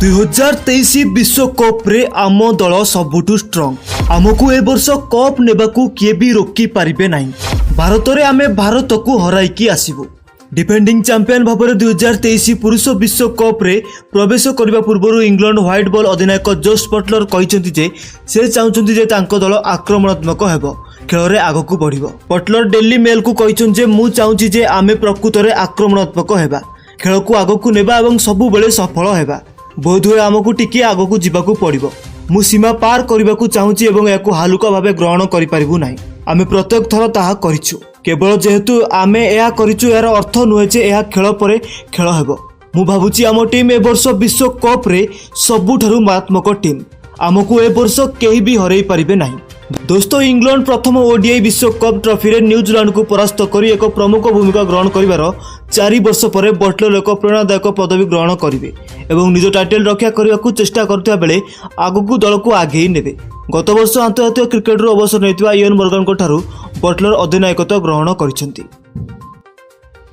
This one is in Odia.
2023 ବିଶ୍ୱକପ୍ରେ ଆମ ଦଳ ସବୁଠୁ ଷ୍ଟ୍ରଙ୍ଗ। ଆମକୁ ଏ ବର୍ଷ କପ୍ ନେବାକୁ କିଏ ବି ରୋକି ପାରିବେ ନାହିଁ। ଭାରତରେ ଆମେ ଭାରତକୁ ହରାଇକି ଆସିବୁ। ଡିଫେଣ୍ଡିଂ ଚାମ୍ପିୟନ ଭାବରେ 2023 ପୁରୁଷ ବିଶ୍ୱକପ୍ରେ ପ୍ରବେଶ କରିବା ପୂର୍ବରୁ ଇଂଲଣ୍ଡ ହ୍ୱାଇଟ୍ ବଲ୍ ଅଧିନାୟକ ଜୋସ୍ ବଟଲର କହିଛନ୍ତି ଯେ ସେ ଚାହୁଁଛନ୍ତି ଯେ ତାଙ୍କ ଦଳ ଆକ୍ରମଣାତ୍ମକ ହେବ, ଖେଳରେ ଆଗକୁ ବଢ଼ିବ। ବଟଲର ଡେଲି ମେଲ୍କୁ କହିଛନ୍ତି ଯେ ମୁଁ ଚାହୁଁଛି ଯେ ଆମେ ପ୍ରକୃତରେ ଆକ୍ରମଣାତ୍ମକ ହେବା, ଖେଳକୁ ଆଗକୁ ନେବା ଏବଂ ସବୁବେଳେ ସଫଳ ହେବା। ବୋଧହୁଏ ଆମକୁ ଟିକିଏ ଆଗକୁ ଯିବାକୁ ପଡ଼ିବ। ମୁଁ ସୀମା ପାର କରିବାକୁ ଚାହୁଁଛି ଏବଂ ଏହାକୁ ହାଲୁକା ଭାବେ ଗ୍ରହଣ କରିପାରିବୁ ନାହିଁ। ଆମେ ପ୍ରତ୍ୟେକ ଥର ତାହା କରିଛୁ। କେବଳ ଯେହେତୁ ଆମେ ଏହା କରିଛୁ, ଏହାର ଅର୍ଥ ନୁହେଁ ଯେ ଏହା ଖେଳ ପରେ ଖେଳ ହେବ। ମୁଁ ଭାବୁଛି ଆମ ଟିମ୍ ଏ ବର୍ଷ ବିଶ୍ୱକପ୍ରେ ସବୁଠାରୁ ମାରାତ୍ମକ ଟିମ୍। ଆମକୁ ଏ ବର୍ଷ କେହି ବି ହରାଇ ପାରିବେ ନାହିଁ। ଦୋସ୍ତ, ଇଂଲଣ୍ଡ ପ୍ରଥମ ଓଡିଆଇ ବିଶ୍ୱକପ୍ ଟ୍ରଫିରେ ନ୍ୟୁଜିଲାଣ୍ଡକୁ ପରାସ୍ତ କରି ଏକ ପ୍ରମୁଖ ଭୂମିକା ଗ୍ରହଣ କରିବାର 4 ବର୍ଷ ପରେ ବଟଲର ଏକ ପ୍ରେରଣାଦାୟକ ପଦବୀ ଗ୍ରହଣ କରିବେ ଏବଂ ନିଜ ଟାଇଟଲ ରକ୍ଷା କରିବାକୁ ଚେଷ୍ଟା କରୁଥିବା ବେଳେ ଆଗକୁ ଦଳକୁ ଆଗେଇ ନେବେ। ଗତବର୍ଷ ଆନ୍ତର୍ଜାତୀୟ କ୍ରିକେଟରୁ ଅବସର ନେଇଥିବା ଇଅନ୍ ମୋର୍ଗାନଙ୍କ ଠାରୁ ବଟଲର ଅଧିନାୟକତ୍ୱ ଗ୍ରହଣ କରିଛନ୍ତି।